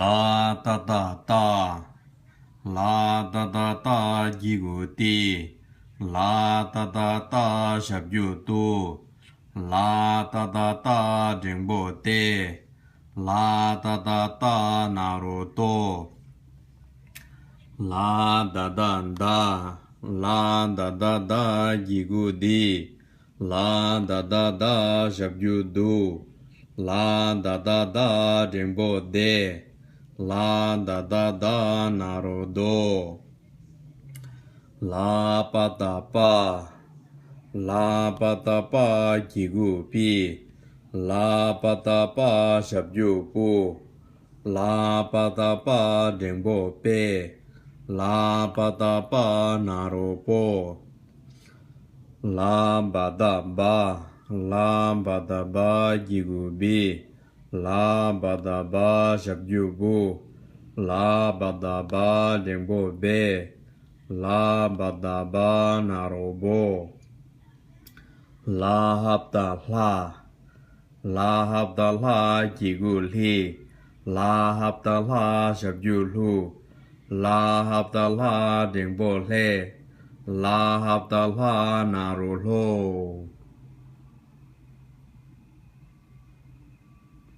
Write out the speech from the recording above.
ລາ ຕະ ຕະ ຕາ ລາ ຕະ ຕະ ຕາ ກີ່ ກຸ ຕີ ລາ ຕະ ຕະ ຕາ ສັບ ຈຸ ຕູ ລາ ຕະ ຕະ ຕາ ເດງ ໂບ ເຕ ລາ ຕະ ຕະ ຕາ ນາ ໂຣ ໂຕ ລາ ດະ ດະ ດາ ລາ ດະ ດະ ດາ ກີ່ ກຸ ດີ ລາ ດະ ດະ ດາ ສັບ ຈຸ ດູ ລາ ດະ ດະ ດາ ເດງ ໂບ ເຕ ລາ ດະ ດະ ດາ ນາ ໂຣ ໂຕ ລາ ປະ ຕະ ປາ ລາ ປະ ຕະ ປາ ກີ່ ກຸ ປີ ລາ ປະ ຕະ ປາ ສັບ ຈຸ ປູ ລາ ປະ ຕະ ປາ ເດງ ໂບ ເປ ລາ ປະ ຕະ ປາ ນາ ໂຣ ໂປ ລາ ບະ ຕະ ບາ ລາ ບະ ຕະ ບາ ກີ່ ກຸ ບີ ລາ ບະ ຕະ ບາ ສັບ ຈຸ ບູ ລາ ບະ ຕະ ບາ ເດງ ໂບ ເບ ລາ ບະ ຕະ ບາ ນາ ໂຣ ໂບ ລາ ຮັບ ຕະ ລາ ລາ ຮັບ ຕະ ລາ ກີ່ ກຸ ລີ ລາ ຮັບ ຕະ ລາ ສັບ ຈຸ ລູ ລາ ຮັບ ຕະ ລາ ເດງ ໂບ ເລ ລາ ຮັບ ຕະ ລາ ນາ ໂຣ ໂລ